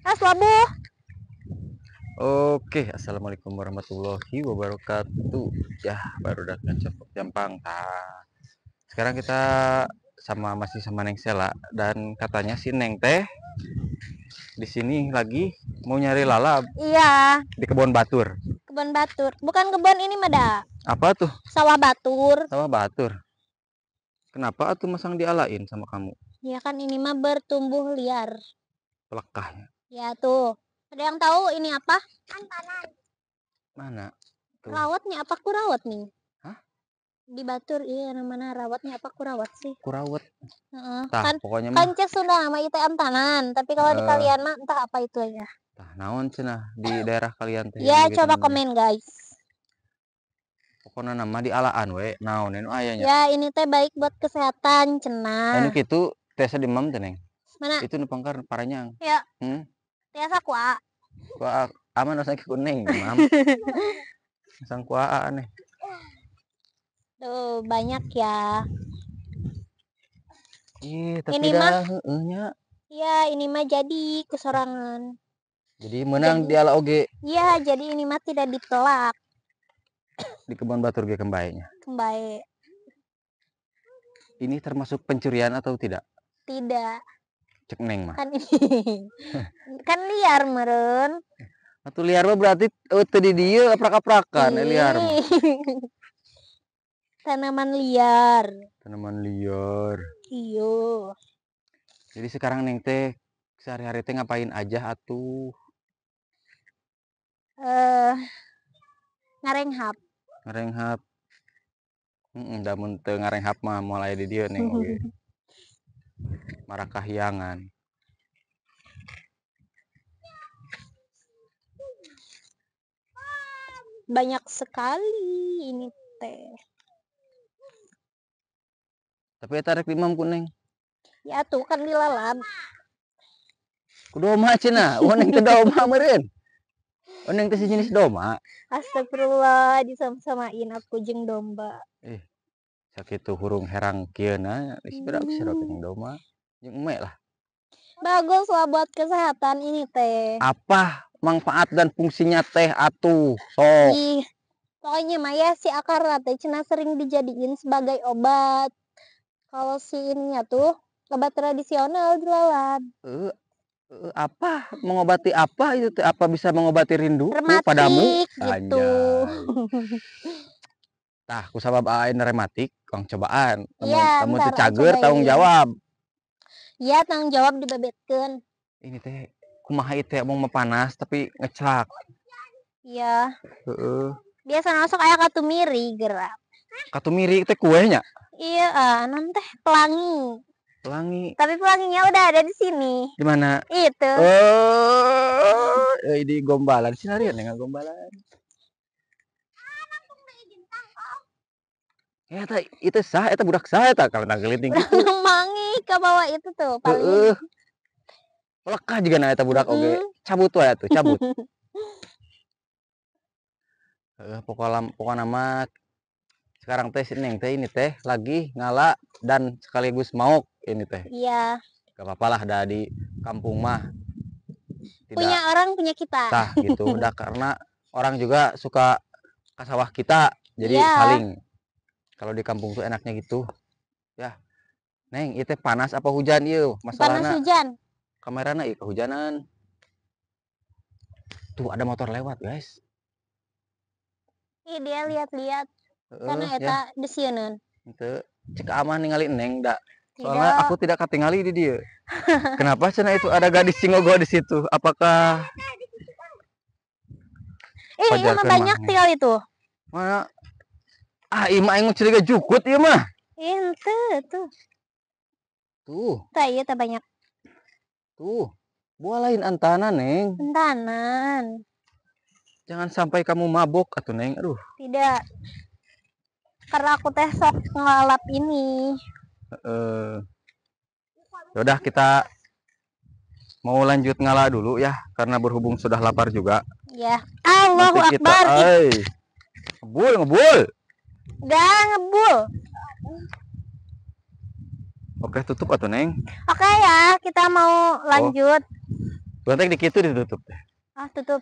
As labuh. Oke, assalamualaikum warahmatullahi wabarakatuh. Ya, baru datang Cepok Jampang. Nah, sekarang kita masih sama Neng Sela, dan katanya si Neng teh di sini lagi mau nyari lalap. Iya. Di kebun batur. Kebun batur. Bukan kebun ini mah. Apa tuh? Sawah batur. Sawah batur. Kenapa tuh masang dialain sama kamu? Ya kan ini mah bertumbuh liar. Pelekahnya. Ya tuh. Ada yang tahu ini apa? Antanan. Mana? Tuh. Rawatnya apa kurawat nih? Hah? Di batur iya namanya rawatnya apa kurawat sih? Kurawat. Heeh. Tah, kan pokoknya kan mah. Cek Sunda nama itu antanan, tapi kalau di kalian mah entah apa itu ya. Tah naon cenah di daerah kalian teh? Ya coba komen guys. Pokoknya nama di alaan we, naon anu aya nya. Ya ini teh baik buat kesehatan cenah. Anu kitu tiasa demam teh Neng. Mana? Itu nu pangkar paranyang. Ya. Tiasa ku A. Ku A aman usah ku Neng, mam. Sang ku A aneh. Tuh banyak ya. Ih, tapi ini dah mah heueuh nya. Ya, ini mah jadi kesorangan. Jadi menang di ala oge. Iya, jadi ini mah tidak ditelak. Di kebun batur ge kembaenya. Kembae. Ini termasuk pencurian atau tidak? Tidak. Cek Neng mah. Kan ini. Kan liar meureun. Atuh liar mah berarti teu di dieu aprak-aprakan liar mah. Tanaman liar. Tanaman liar. Iyo. Jadi sekarang Neng teh sehari-hari teh ngapain aja atuh? Ngarenghap. Ngarenghap. Da mun teu ngarenghap mah moal aya di dieu Neng oge. Marakahyangan. Banyak sekali ini teh. Tapi eta rek dimam ku Neng. Ya tuh kan dilalap. Ku doma cenah, oh Neng teh doma meureun. Oh Neng teh sejenis doma. Astagfirullah, disama-samain aku jeung domba. Sakitu hurung herang kieu na, geus berak sarua jeung doma. Jeung eme lah. Bagus lah buat kesehatan ini teh. Apa manfaat dan fungsinya teh atuh sok? Ih, pokoknya mah ya si akar teh cenah sering dijadiin sebagai obat. Kalau si ininya tuh obat tradisional dilalap. Apa mengobati apa itu teh? Apa bisa mengobati rindu rematik, padamu? Gitu. Tah, ku sabab aing rematik, kang cobaan. Ya, Temu teu cager tanggung jawab. Iya, tanggung jawab dibebetkeun. Ini teh kumaha ieu teh omong mah panas tapi ngecelak. Iya. Heeh. Biasa masuk aya katumiri gerak. Katumiri teh kuehnya? Iya, non teh pelangi. Pelangi. Tapi pelanginya udah ada di sini. Di mana? Itu. Oh, di gombalan. Sinarian ya gombalan. Ya, eta itu sah, eta budak sah eta kalau nageliting gitu. Mangi ke bawah itu tuh paling. Heeh. Pelekah juga na eta budak oge. Cabut wae atuh, cabut. Heeh, pokokna mah sekarang teh si Neng teh ini teh lagi ngala dan sekaligus mauk ini teh. Iya. Gak apa-apa lah, dah di kampung mah. Tidak, punya orang punya kita. Tah gitu, udah karena orang juga suka ke sawah kita, jadi ya. Saling. Kalau di kampung tuh enaknya gitu. Ya. Neng, itu panas apa hujan ieu? Masalahna. Panas hujan. Kamerana ieu kehujanan. Tuh ada motor lewat, guys. Ih, dia lihat-lihat. Karena eta desieun. Henteu, cek aman ningali Neng da. Soalnya aku tidak ketinggali di dia. Kenapa cenah itu ada gadis cingogo di situ? Apakah ini mah banyak tinggal itu. Mana? Ah, ieu mah aing curiga jukut ieu mah. Henteu tuh. Tuh. Tah ieu teh banyak. Tuh. Buah lain antanan, Neng. Antanan. Jangan sampai kamu mabok atuh, Neng. Aduh. Tidak. Karena aku teh sok ngelalap ini. Yaudah kita mau lanjut ngala dulu ya, karena berhubung sudah lapar juga. Ya. Allahu Akbar. Ngebul, ngebul. Gak ngebul. Oke, tutup atuh, Neng. Oke ya, kita mau lanjut. Gontek di kitu ditutup teh. Ah, tutup.